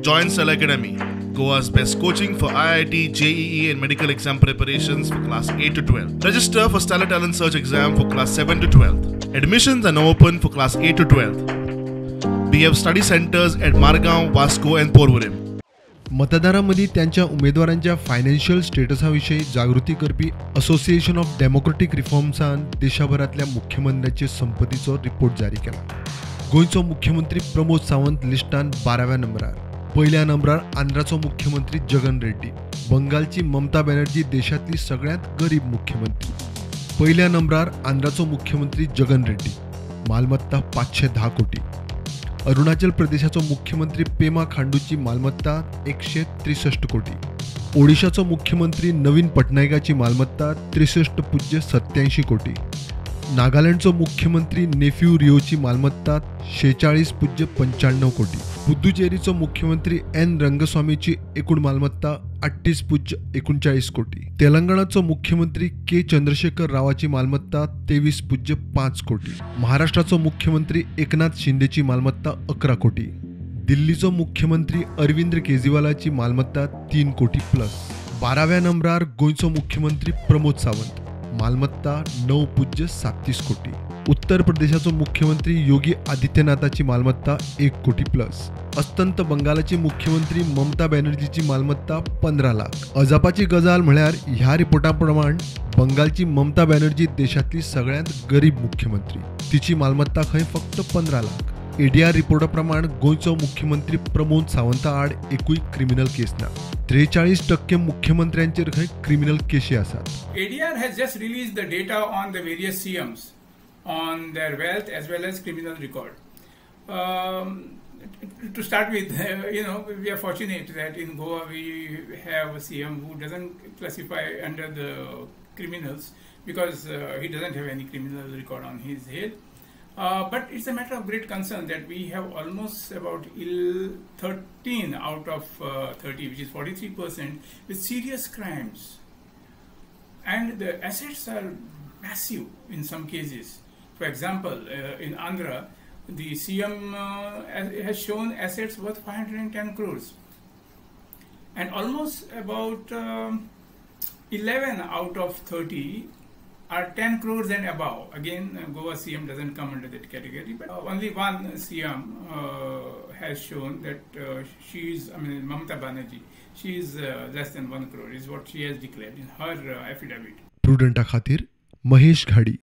Join Stellar Academy, Goa's best coaching for IIT, JEE and medical exam preparations for class 8 to 12. Register for Stellar Talent Search exam for class 7 to 12. Admissions are now open for class 8 to 12. We have study centers at Margao, Vasco and Porvorim. मतदारां मदीं त्यांच्या उमेदवारांच्या financial स्टेटसा विशीं जागृती करपी association of democratic रिफॉर्म्सान देशभरांतल्या मुख्यमंत्र्यांचे संपत्तीचो report जारी केला. गोंयचो मुख्यमंत्री प्रमोद सावंत लिस्टान 12व्या नंबरार, पयल्या नंबरार आंध्राचो मुख्यमंत्री जगन रेड्डी, बंगालची ममता बॅनर्जी देशांतली सगळ्यांत गरीब मुख्यमंत्री. पयल्या नंबरार आंध्राचो मुख्यमंत्री जगन रेड्डी, मालमत्ता 510 कोटी. अरुणाचल प्रदेशाचो मुख्यमंत्री पेमा खांडूची मालमत्ता 163 कोटी. ओडिशाचो मुख्यमंत्री नवीन पटनायकाची मालमत्ता 63.87 कोटी. नागालँडचो मुख्यमंत्री नेफ्यू रिओची मालमत्ता 46.95 कोटी. पुदुचेरीचो मुख्यमंत्री एन रंगस्वामीची एकूण मालमत्ता 38.39 कोटी. तेलंगणाचो मुख्यमंत्री के चंद्रशेखर रावाची मालमत्ता 23.5 कोटी. महाराष्ट्राचो मुख्यमंत्री एकनाथ शिंदेची मालमत्ता 11 कोटी. दिल्लीचो मुख्यमंत्री अरविंद केजरीवालाची मालमत्ता 3 कोटी प्लस. 12व्या नंबरार गोंयचो मुख्यमंत्री प्रमोद सावंत, मालमत्ता 9.37 कोटी. उत्तर प्रदेशाचो मुख्यमंत्री योगी आदित्यनाथाची मालमत्ता 1 कोटी प्लस. अस्तंत बंगालाची मुख्यमंत्री ममता बॅनर्जीची मालमत्ता 15 लाख. अजापाची गजाल म्हळ्यार ह्या रिपोर्टा प्रमाण बंगालची ममता बॅनर्जी देशांतली सगळ्यांत गरीब मुख्यमंत्री, तिची मालमत्ता खंय फक्त 15 लाख. एडीआर रिपोर्टा प्रमाण गोंयचो मुख्यमंत्री प्रमोद सावंता आड एकूय क्रिमिनल केस ना. 43% मुख्यमंत्र्यांचेर खंय क्रिमिनल केशी आसात. ADR has just released the data on the various CMs on their wealth as well as criminal record. To start with, we are fortunate that in Goa we have a CM who doesn't classify under the criminals because he doesn't have any criminal record on his head. But it's a matter of great concern that we have almost about 13 out of 30, which is 43%, with serious crimes. And the assets are massive in some cases. For example, in Andhra, the CM has shown assets worth 510 crores. And almost about 11 out of 30 are 10 crores and above. Again, Goa CM doesn't come under that category, but only one CM has shown that she is, Mamata Banerjee, she is less than 1 crore is what she has declared in her affidavit. प्रुडंटा खातीर महेश घाडी.